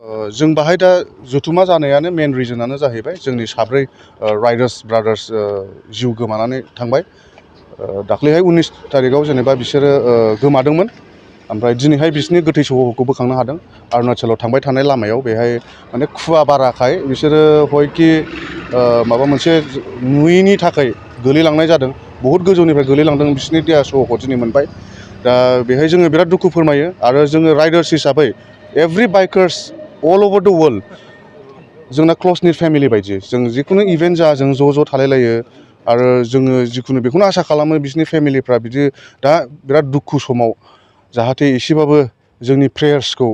जों बाहाय दा जथुमा जानायानो मेन रिजनानो जाहैबाय जोंनि साब्रै राइडार्स ब्रादार्स जिउ गोमानानै थांबाय। दाख्लैहाय 19 तारिखाव जेनेबा बिसोरो गोमादोंमोन। ओमफ्राय दिनैहाय बिसोरनि गोथै सह'खौ बोखांनो हादों। अरुणाचलाव थांबाय थानाय लामायाव बेहाय माने खुवा बाराखाय बिसोरो हयखि माबा मोनसे नुयैनि थाखाय गोलैलांनाय जादों। बहुद गोजौनिफ्राय गोलैलांदों, बिसोरनि देहा सह'खौ दिनै मोनबाय। दा बेहाय जोङो बिराद दुखु फोरमायो आरो जोङो राइडार्स हिसाबै एभ्रि बाइकार्स अल अभार द वर्ल्ड जोंना क्ल'ज निट फेमिलि बायदि। जों जिखुनु इभेन्ट जा जों ज' थालायलायो आरो जोङो जिखुनु बेखौनो आसा खालामो बिसोरनि फेमिलिफ्रा बिदि दा बिराद दुखु समाव जाहाथे एसेबाबो जोंनि प्रेयार्सखौ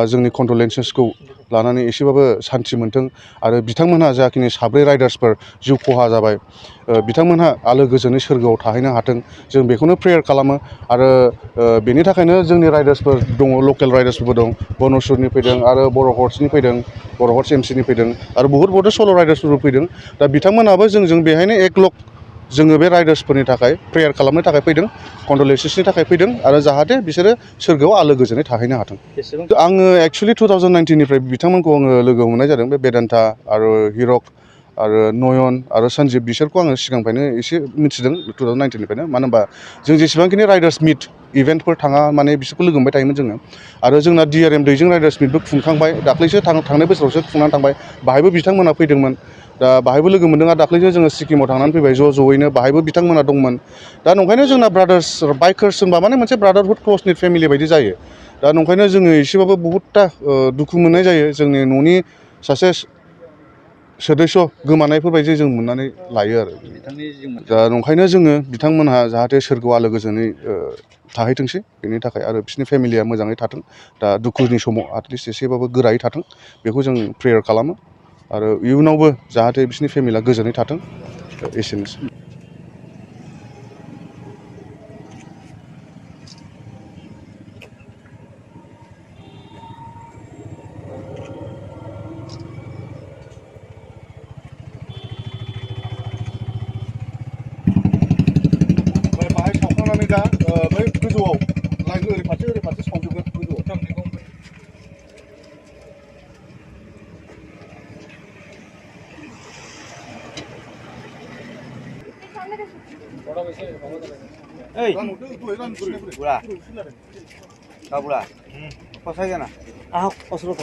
जोंनि कन्डलेन्सेसखौ लानानै एसेबाबो सान्थि मोनथों आरो बिथांमोनहा जाखिनि साब्रै राइडार्सफोर जिउ खहा जाबाय बिथांमोनहा आलो गोजोनै सोरगोआव थाहैनो हाथों जों बेखौनो प्रेयार खालामो। आरो बेनि थाखायनो जोंनि राइडार्सफोर दङ, लकेल राइडार्सफोरबो दं। बन'सुरनि फैदों आरो बर' हर्सनि फैदों, बर' हर्स एमसिनि फैदों आरो बहुत सल' राइडार्सफोरबो फैदों। दा बिथांमोनहाबो जोंजों बेहायनो एकलग जोङो बे राइडार्सफोरनि थाखाय प्रेयार खालामनो थाखाय फैदों, कन्डलेन्सेसनि थाखाय फैदों आरो जाहाथे बिसोरो सोरगोआव आलो गोजोनै थाहैनो हाथों। आङो एक्सुवेलि 2019निफ्राय बिथांमोनखौ आङो लोगो हमनाय जादों। बे बेदान्ता आरो हिरक आरो नयन आरो सन्जिब बिसोरखौ आङो सिगांनिफ्रायनो एसे मिथिदों 2019निफ्रायनो। मानो होनबा जों जेसेबांखिनि राइडार्स मिट इभेन्टफोर थाङा माने बिसोरखौ लोगो मोनबाय थायोमोन जोङो। आरो जोंना DRM दैजिं राइडार्स मिटबो खुंखांबाय, दाख्लैसो थांनाय बोसोरावसो खुंनानै थांबाय। बाहायबो बिथांमोना फैदोंमोन। दा बाहायबो लोगो मोनदों आरो दाख्लैसो जोङो सिक्किमाव थांनानै फैबाय ज'यैनो, बाहायबो बिथांमोना दंमोन। दा नंखायनो जोंना ब्रादार्स बाइकार्स होनबा माने मोनसे ब्रादारहुड क्ल'ज निट फेमिलि बायदि जायो। दा नंखायनो जोङो एसेबाबो बहुदथा दुखु मोननाय जायो। जोंनि न'नि सासे सोद्रोय गोमानायफोर बायदि जों मोननानै लायो आरो। दा नंखायनो जोङो बिथांमोनहा जाहाथे सोरगोआव आलो गोजोनै थाहैथोंसै बेनि थाखाय आरो बिसोरनि फेमिलिया मोजाङै थाथों। दा दुखुनि समाव एटलिस्ट एसेबाबो गोरायै थाथों बेखौ जों प्रेयार खालामो आरो इयुनावबो जाहाथे बिसोरनि फेमिलिया गोजोनै थाथों। एसेनोसै। बाहाय सावखांनानै दा बै गोजौआव लाइन ओरै फारसे सावजोबगोन गोजौआव। বুড়া বুড়া কষাই জানা আহ কসরত